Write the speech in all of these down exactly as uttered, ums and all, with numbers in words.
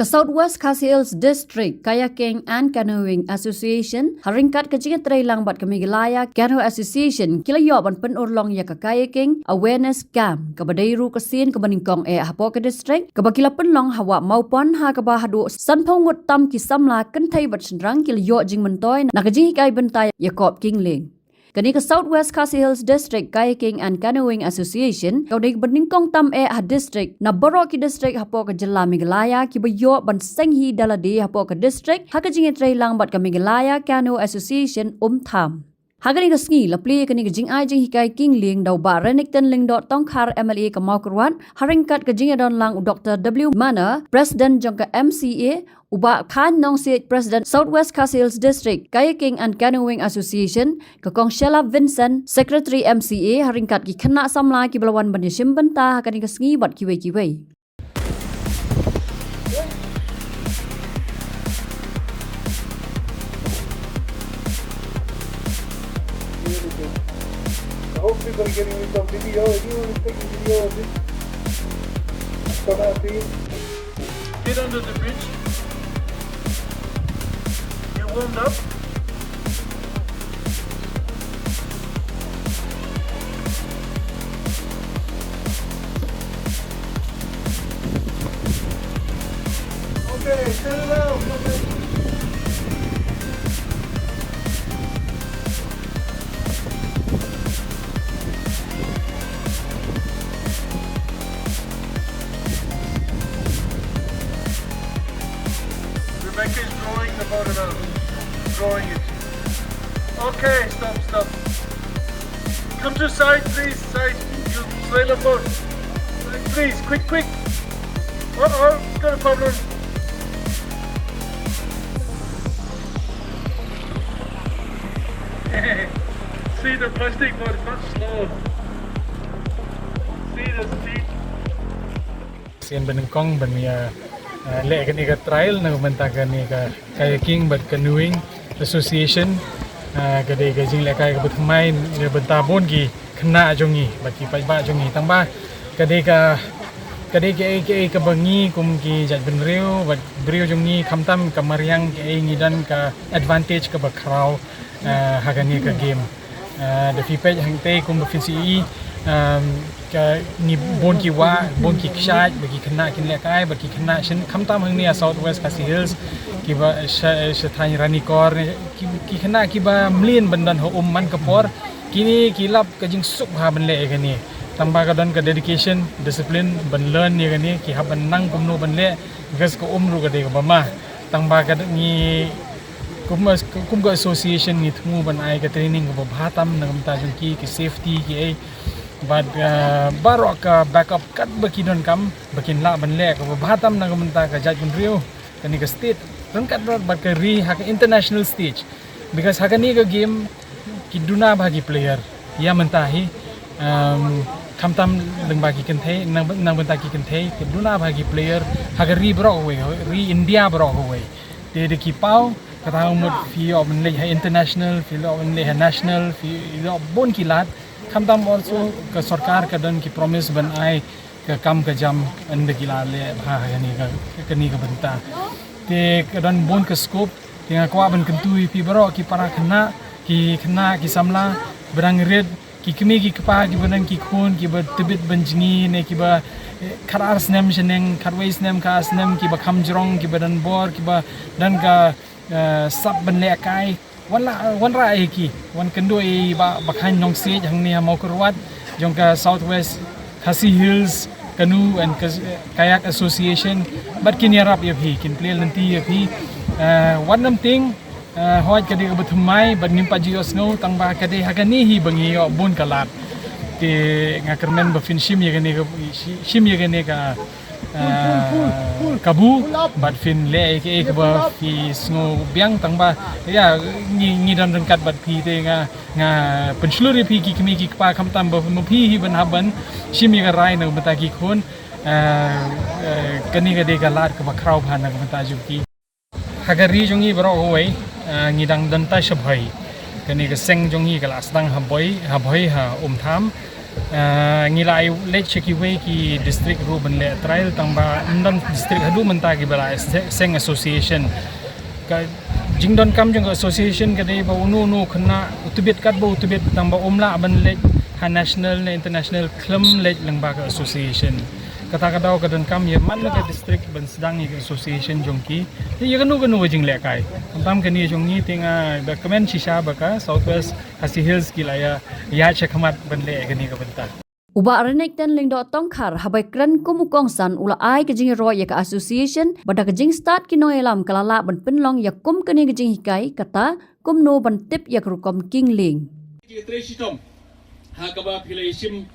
Ka South West Khasi Hills District Kayaking and Canoeing Association, ha ryngkat ka jingïatreilang bad ka Meghalaya Canoe Association, ki la ïoh ban pynurlong ïa ka Kayaking Awareness Camp, kaba dei ruh ka sien kaba nyngkong eh hapoh ka district, kaba ki la pynlong ha Wah Mawpon, ha kaba haduh sanphew ngut tam ki samla kynthei bad shynrang ki la ïoh jingmyntoi na ka jinghikai bynta ïa kop kingleng. Kane ka South West Khasi Hills District Kayaking and Canoeing Association, ka dei kaba nyngkong tam eh ha district, na baroh ki district hapoh ka jylla Meghalaya, kiba ïoh ban seng hi da lade hapoh ka district, ha ka jingïatreilang bad ka Meghalaya Canoe Association Umtham. Ha kane ka sngi, la plie ïa kane ka jingai jinghikai kingleng da u Bah Renikton Lyngdoh Tongkhar, M L A ka Mawkyrwat, ha ryngkat ka jingïadonlang u Doktor W Mana, President jong ka M C A, u Bah Khan Nongsiej, President South West Khasi Hills District Kayaking and Canoeing Association, ka Kong Sheila Vincent, Secretary M C A, ha ryngkat ki khynnah samla kiba la wan ban ïashim bynta ha kane ka sngi bad kiwei kiwei. I hope people are giving me some video. Anyone is taking video of this? Come out, please. Get under the bridge. You warmed up? Okay, settle down. Rebecca is drawing the boat around. Drawing it. Okay, stop, stop. Come to side, please. Side. You sail a boat. Side, please, quick, quick. Uh-oh, it's got a problem. See, the plastic boat is much slower. See the speed. Sien ba nyngkong ban ïa, eh, leh kane ka trial na ka bynta kane ka Kayaking bad Canoeing Association. Eh, ka dei ka jinglehkai kaba thymmai na ka bynta bun ki khynnah jong ngi bad ki paidbah jong ngi. Tangba ka dei ka, ka dei kaei kaei kaba ngi kum ki jaitbynriew bad briew jong ngi, khamtam ka mariang kaei, ngi don ka advantage kaba khraw, eh, ha kane ka game. Eh, da phi peit hangtei kum ba phin sa ïohi, ehm, ka ngi bun ki wah, bun ki kshaid, ba ki khynnah kin lehkai, ba ki khynnah shen, khamtam hangne ha South West Khasi Hills, kiba sha, sha thaiñ Ranikor ne, ki, ki khynnah kiba mlien ban don ha um man ka por, kine ki lap ka jingsuk bha ban leh ïa kane. Tangba ka don ka dedication, discipline, ban learn ïa kane, ki hap ban nang kumno ban leh, because ka um ruh ka dei kaba ma. Tangba ka ngi kum, kum ka association ngi thmu ban ai ka training kaba bha tam na ka bynta jong ki, ki safety kiei. Bad, uh, baroh ka backup katba ki donkam ba kin lah ban leh kaba bha tam na ka bynta ka jaitbynriew, kane ka state, ryngkat bad ka ri ha ka international stage. Because ha kane ka game ki duna bha ki player ïa mynta hi, um, khamtam lyngba ki kynthei, na, na ka bynta ki kynthei ki duna bha ki player ha ka ri baroh kawei, ri India baroh kawei. Te da ki paw, kata ka mut phi ïoh ban leit ha international, phi ïoh ban leit ha national, phi ïoh bun ki lad. Khamtam also ka sorkar ka don ki promise ban ai ka kam ka jam ynda ki la leh bha ha kane ka, kane ka bynta. Te ka don bun ka scope, te nga kwah ban kyntu ïa phi baroh ki para khynnah, ki khynnah, ki samla ba dang rit, ki kmie ki kpa kiba don ki khun kiba tbit ban jngi ne kiba, eh, khatar snem shaneng, khatwei snem, khatar snem, kiba kham jrong, kiba don bor, kiba don ka, eh, sap ban lehkai. Wan la, wan rah ïa ki, wan kynduh ïa i Bah, Bah Khan Nongsiej hangne ha Mawkyrwat jong ka South West Khasi Hills Canoe and Kas-, Kayak Association, bad kin ïarap ïa phi, kin plie lynti ïa phi. Eh, wat nym tieng, eh, hooid ka dei kaba thymmai bad ngim pat ju ïohsngew, tangba ka dei ha kane hi ba ngi ïoh bun ka lad. Te nga kyrmen ba phin shim ïa kane ka, shim ïa kane ka, eh, kabu, bad phin leh ïa kaei kaba phi sngew biang, tangba ïa ngi, ngi don ryngkat bad phi, te nga, nga pynshlur ïa phi ki kmie ki kpa, khamtam ba ma phi hi ban hap ban shim ïa ka rai na ka bynta ki khun. Eh, eh, kane ka dei ka lad kaba khraw bha na ka bynta jong ki. Ha ka ri jong ngi baroh kawei, eh, ngi dang don tai sha Bhoi. Kane ka seng jong ngi ka la sdang ha Bhoi, ha Bhoi ha Umtham. Ah, ngi la ai leit sha kiwei ki district ruh ban leh trial, tang ba ym don district haduh mynta kiba la seng association. Ka jingdonkam jong ka association ka dei ba uno uno u khynnah u tbit katba u tbit, tang ba um lah ban leit ha national ne international khlem leit lyngba ka association. Kata ka daw ka donkam ïa man la ka district ban sdang ïa ka association jong ki ïa kano kano ka jinglehkai. Khamtam kane jong ngi te nga da kmen shisha ba ka South West Khasi Hills ki la ïa ïaid shakhmat ban leh kane ka bynta. U Bah Renikton Lyngdoh Tongkhar, haba kren kum u kongsan, u la ai ka jingïaroh ïa ka association ba da ka jingstad ki nongïalam ka la lah ban pynlong ïa kum kane ka jinghikai, kata kumno ban tip ïa ka rukom kingling. Ki trei shitom ha kaba phi la ïashim,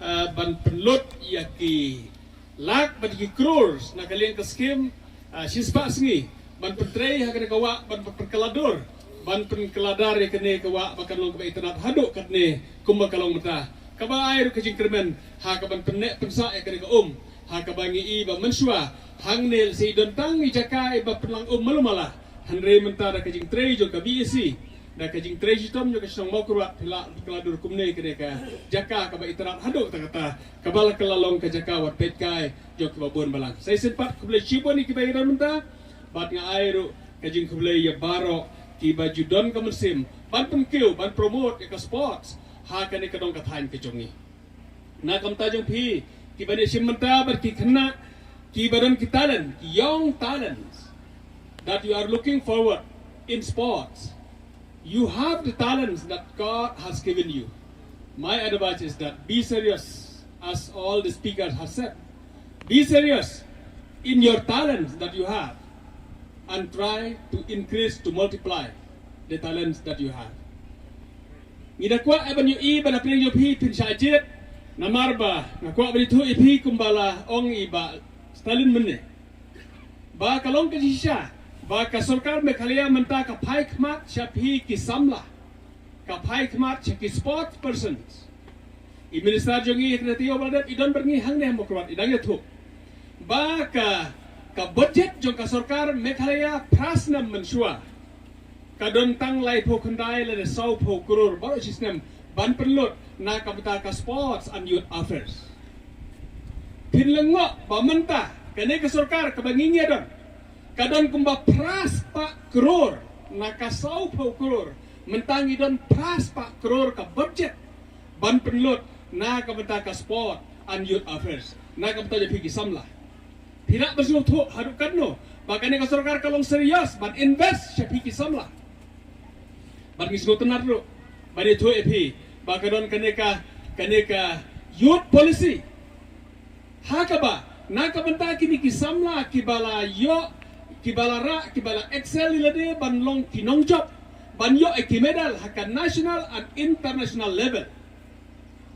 ah, ban pynlut ïa ki lak bad ki crores na ka liang ka skim, ah, shispah sngi ban pyntrei ha kane ka wah, ban pynkylla dur, ban pynkylla dar ïa kane ka wah ba kan long kaba itynnad haduh katne kumba ka long mynta. Kaba ai ruh ka jingkyrmen ha kaban pynneh pynsah ïa kane ka um, ha kaba ngi i ba mynshuwa hangne lehse i don tang i jaka iba pynlang um malu mala. Hynrei mynta da ka jingtrei jong ka B A C, da ka jingtrei shitom jong ka shnong Mawkyrwat, phi la pynkylla dur kumne kane ka jaka kaba itynnad haduh katta katta, kaba la kylla long ka jaka wat peitkai jong kiba bun balang. Sa shisien pat khublei shibun ïa kiba ïadon mynta, bad nga ai ruh ka jingkhublei ïa baroh kiba ju don ka mynsiem ban pynkiew, ban promote ïa ka sports ha kane ka dong ka thaiñ ka jong ngi. Na ka bynta jong phi kiba ïashim mynta bad ki khynnah kiba don ki talent, ki young talents that you are looking forward in sports. You have the talents that God has given you. My advice is that be serious, as all the speakers have said. Be serious in your talents that you have and try to increase, to multiply the talents that you have. Ngi da kwah ban ïohi ba na pdeng jong phi phin shah jied, namar ba nga kwah ban ïathuh ïa phi kumba la ong i Bah Stalin mynne, ba ka long ka jingshisha ba ka sorkar Meghalaya mynta ka phai khmat sha phi ki samla, ka phai khmat sha ki sports persons. I minister jong ngi, i Tnati Ïew Baldep, i don bad ngi hangne ha Mawkyrwat, i dang ïathuh ba ka, ka budget jong ka sorkar Meghalaya phra snem mynshuwa ka don tang laiphew khyndai lane sawphew klur baroh shi snem ban pynlut na ka bynta ka sports and youth affairs. Phin lyngngoh ba mynta kane ka sorkar kaba ngi ngi don ka don kumba phra spah klur na ka sawphew klur, mynta ngi don phra spah klur ka budget ban pynlut na ka bynta ka sport and youth affairs, na ka bynta jong phi ki samla. Phi lah ban sngewthuh haduh katno ba kane ka sorkar ka long serious ban invest sha phi ki samla. Bad ngi sngewtynnat ruh ban ïathuh ïa phi ba ka don kane ka, kane ka youth policy, ha kaba na ka bynta kine ki samla kiba la ïoh, kiba la rah, kiba la excel ïa lade ban long ki nongjop, ban ïoh ïa ki medal ha ka national and international level.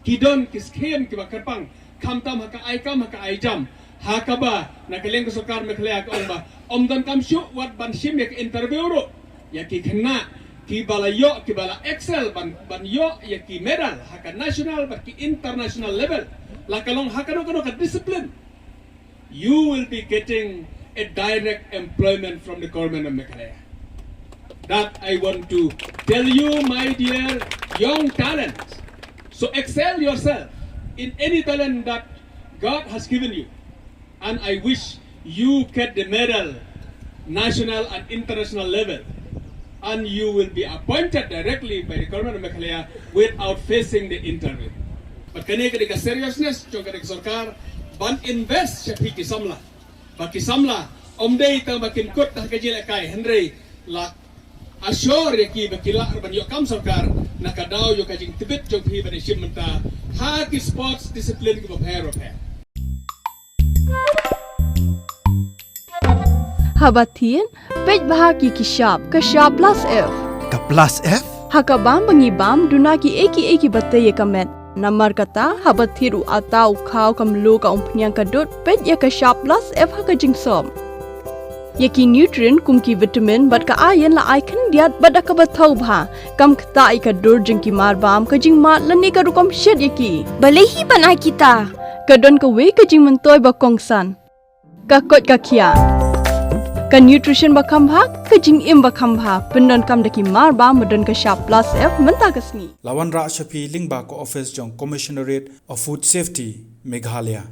Ki don ki skim kiba kyrpang, khamtam ha ka ai kam, ha ka ai jam, ha kaba na ka liang ka sorkar Meghalaya ka ong ba ym donkam shuh wat ban shim ïa ka interview ruh ïa ki khynnah kiba la ïoh, kiba la excel ban, ban ïoh ïa ki medal ha ka national bad ki international level. La ka long ha kano kano ka discipline, you will be getting a direct employment from the government of Meghalaya. That I want to tell you, my dear young talents. So excel yourself in any talent that God has given you. And I wish you get the medal, national and international level. And you will be appointed directly by the government of Meghalaya without facing the interview. Bad kane ka dei ka seriousness jong kane ka sorkar ban invest sha phi ki samla. Ba ki samla ym dei tang ba kin kut ha ka jingïalehkai, hynrei la assure ïa ki ba ki lah ruh ban ïoh kam sorkar na ka daw jong ka jingtbit jong phi ban ïashim bynta ha ki sports discipline kiba pher bapher. Haba thied, peit bha ki ki shap, ka shap plus F. Ka plus F? Ha ka bam ba ngi bam, duna kiei kiei kiba tei ïa ka met. Namar kata, haba thied u atta, u khaw, ka mluh, ka umphniang, ka dud, peit ïa ka shap plus F ha ka jingsop. Ïa ki nutrient kum ki vitamin bad ka iron la ai khyndiat bad da kaba thaw bha. Kam ktah ïa ka dur jong ki marbam, ka jingmad lane ka rukom shet ïa ki. Balei hi ban ai kita? Ka don kawei ka jingmyntoi ba kongsan. Ka koit ka khiah. Ka nutrition ba kham bha, ka jingim ba kham bha, pyndonkam da ki mar ba ma don ka shap plus F mynta ka sngi. La wanrah sha phi lyngba ka office jong Commissionerate of Food Safety, Meghalaya.